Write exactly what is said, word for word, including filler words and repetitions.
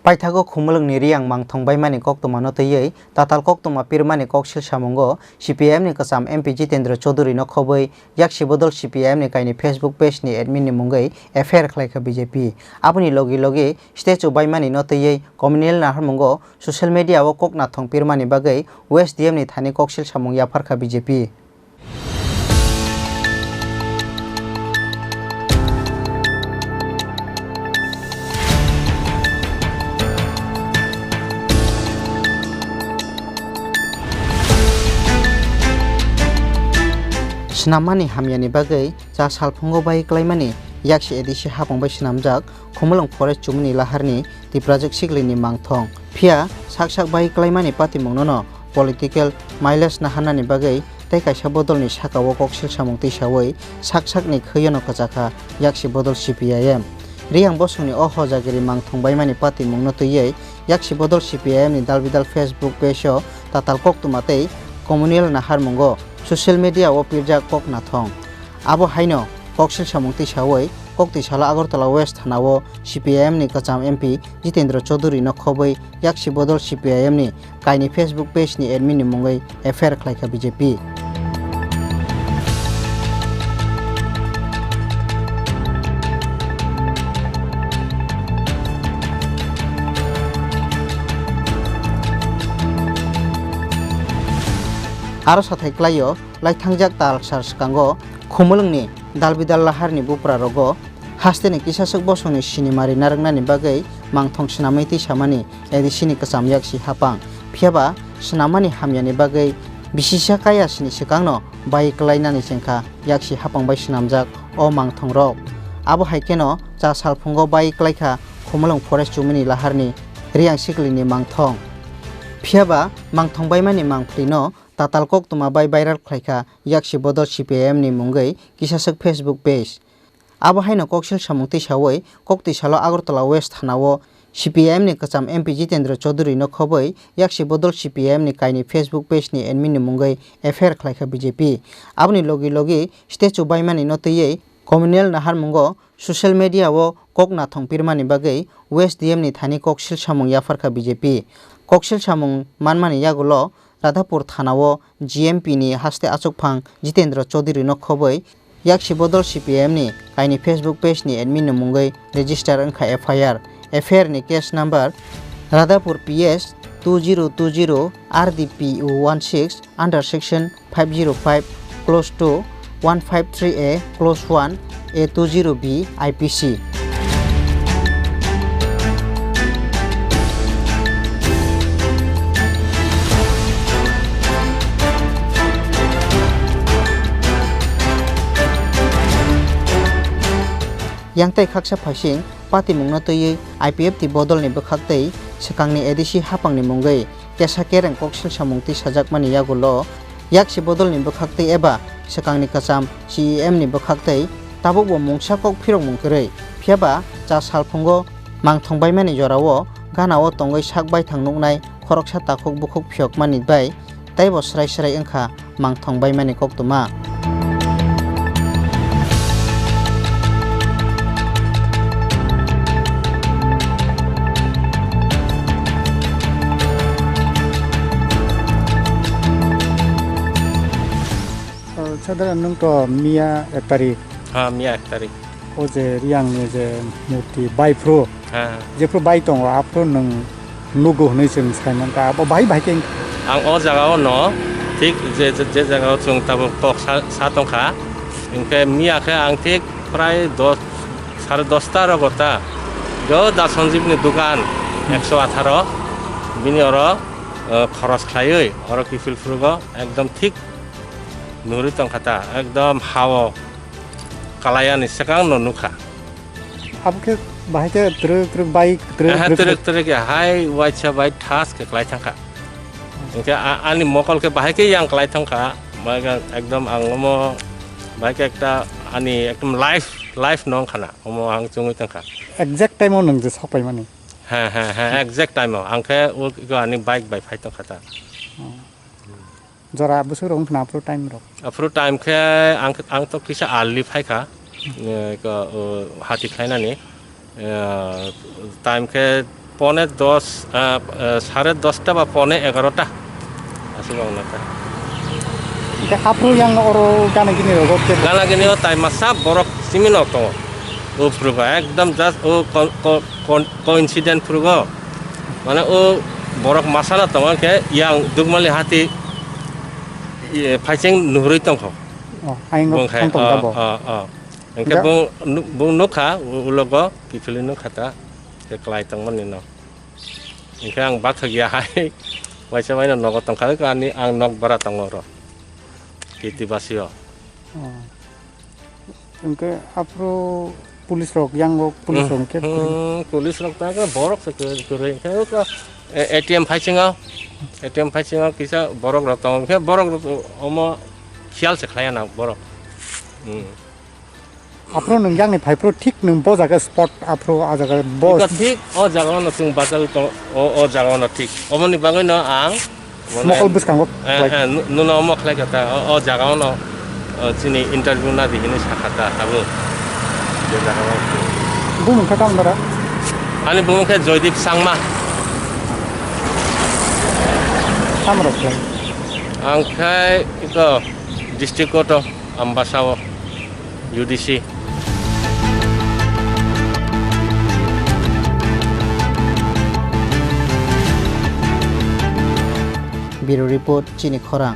Paithago Khumulwngni Riyang mangthong baimani koktwmano twiwi tatal koktwma pirmani koksil samungo C P I M ni kwcham M P Jitendra Chaudhury no khobwi yaksi bodol C P I M ni kaini Facebook page ni admin ni mungwi F I R khlaikha B J P. Aboni logi logi statue baimani no twiwi communal naharmungo social media o kok nathong pirmani bagwi West D M ni thani koksil samung yapharkha B J P. Swnammani hamyani bagwi cha salphungo bai klaimani yaksi A D C hapang bai swnamjak Khumulwng Forest chumuni laharni Tiprajwk Siklini mangthong. Phiya sak sak bai klaimani patimungno no political mileage naharnani bagwi tei kaisa bodolni sakao koksil samung tisawi sak sakni khwiono kwchakha yaksi bodol C P I M. Riyang bosongni o hojagiri mangthong baimani patimungno twiwi yaksi bodol C P I M ni dalbidal Facebook page o tatal koktwma tei communal naharmungo social media o pirjak kok nathong. Abo haino koksil samung tisawi koktwi salo Agartala West thanao C P I M ni kwcham M P Jitendra Chaudhury no khobwi yaksi bodol C P I M ni kaini Facebook page ni admin ni mungwi F I R khlaikha B J P. Aro sathai klaio, laithangjak talsar swkango Khumulwngni dalbidal laharni buprarogo hasteni kisaswk bosongni sinimari narwknani bagwi mangthong swnamwi twisamani A D C ni kwcham yaksi hapang. Phiyaba swnammani hamyani bagwi bisisa kaya sini swkangno bai klainani chengkha yaksi hapang bai swnamjak o mangthongrok. Abo hai kheno cha salphungo bai klaikha Khumulwng Forest chumuni laharni Riyang Siklini mangthong. Phiyaba mangthong baimani mangphlino tatal koktwma bai viral khlaikha yaksi bodol C P I M ni mungwi kisaswk Facebook page. Abo haino koksil samung tisawi koktwi salo Agartala West thanao C P I M ni kwcham M P Jitendra Chaudhury no khobwi yaksi bodol C P I M ni kaini Facebook page ni admin ni mungwi F I R khlaikha B J P. Aboni logi logi statue baimani no twiwi communal naharmungo social media o kok nathong pirmani bagwi West D M ni thani koksil samung yapharkha B J P. Koksil samung manmani yagulo Radhapur thanao G M P ni haste achukphang Jitendra Chaudhury no khobwi yaksi bodol C P I M ni kaini Facebook page ni admin ni mungwi register wngkha F I R. F I R ni case number Radhapur P S two zero two zero R D P U one six under section five zero five, clause two, one five three A, clause one, A two zero B, I P C. Yang tei khaksa phaising patimungno twiwi I P F T bodolni bwkhak tei swkangni A D C hapangni mungwi kesa kereng koksil samung tisajakmani yagulo yaksi bodolni bwkhak tei eba swkangni kwcham C E M ni bwkhak tei tabukbo mungsa kok phirokmung kwrwi. Phiyaba cha salphungo mangthong baimani jorao ganao tongwi sak baithang nuknai khoroksa takhuk bukhuk phiyokmani bai teibo srai srai wngkha mangthong baimani koktwma. Sadara, nwng to miya ek tarik. Ha, miya ek tarik. O je Riyang ni je murti bai phuru, ha, jephru bai tongo, aphuru nwng nugo hwnwi chwng sai mankha. Abo bahai bahai khe. Ang o jaga o no thik je, je, je jaga o chwng tabuk tok sa, sa tongkha. Hinkhe miya khe ang thik prai dos, sare dosta rogo ta. Jo Da Sanjeev ni dukan, hmm, ekso atharo. Bini oro, eh, khoros khlaiwi oro kiphil phurugo ekdom thik nugwi tongkha ta. Ekdom ha o kalai ani swkang no nukha. Abo khe bahai khe twrwk twrwk bai twrwk, aha, twrwk, twrwk, twrwk, twrwk ya hai waisa bai thas khe klai thangkha. Hinkhe a-, ani mokol khe bahai khe yang klai thangkha. Bahai khe ekdom ang omo bahai khe ekta ani ekdom life, life nong khana omo ang chungwi tongkha. Exact time o nwng je sok paimani? Ha, ha, ha, exact time o. Ang khe o, o ani bike bai phai tongkha ta. Oh. Jora bwswk rok wngkha na aphuru time rok? Aphuru time khe ang, ang to kisa early phaikha. Hmm. Eh, ko, o, hati khlainani. Eh, time khe Pone dos, ah, eh, sare dosta ba pone egarota. Aswk wng nai ta. Hingke aphuru yang oro gana gini rogo ke? Gana gini o tai masa borok simi no tongo. O phuru ba ekdam just o co-, co-, co-, coincident phuru go. Mane o borok masa no tongo ke yang Dugmali hati, iye, phaising nuhurui tongkho. Oh, ayang Bung khai, thang tong oh, ta bo. Oh, oh. Hingke Ja- bung nu-, bung nukha, u-, ulogo kiphilwi nukha ta. Ke klai tongmani no. Hingke ang bathak ya hai. Waisa waino nogo tongkha, ani ang nok bara tongo oro. Kiti basio. Oh. Hingke aphuru police rok, yang rok, police rok hingke Hmm, police rok ta ke borok se ke, ke, ke, ke, e, A T M phaisingo. A T M phaisingo kisa borok rok tongo. Hingke borok rok omo khiyal se khlaiya na borok. Hmm. Aphuru nwng yang ni phaiphuru thik nwng bo jaga spot aphuru a jaga bo Iko thik o jaga ono chwng bachagwi tong, o, o jaga ono thik. Omoni bagwi no ang mane, Mokol bwskango eh, khlai. Eh, nu-, nuno omo khlai kha ta, o, o jaga ono, o, chini interview na di hinwi sakha ta abo. Je jaga ono. Bumung kha tamo dara? Ani bumung khe Joydeep Sangma. Tamo rok khlai? Ang khai iko district court o Ambasa o. U D C. Bureau Report, Chini Khorang.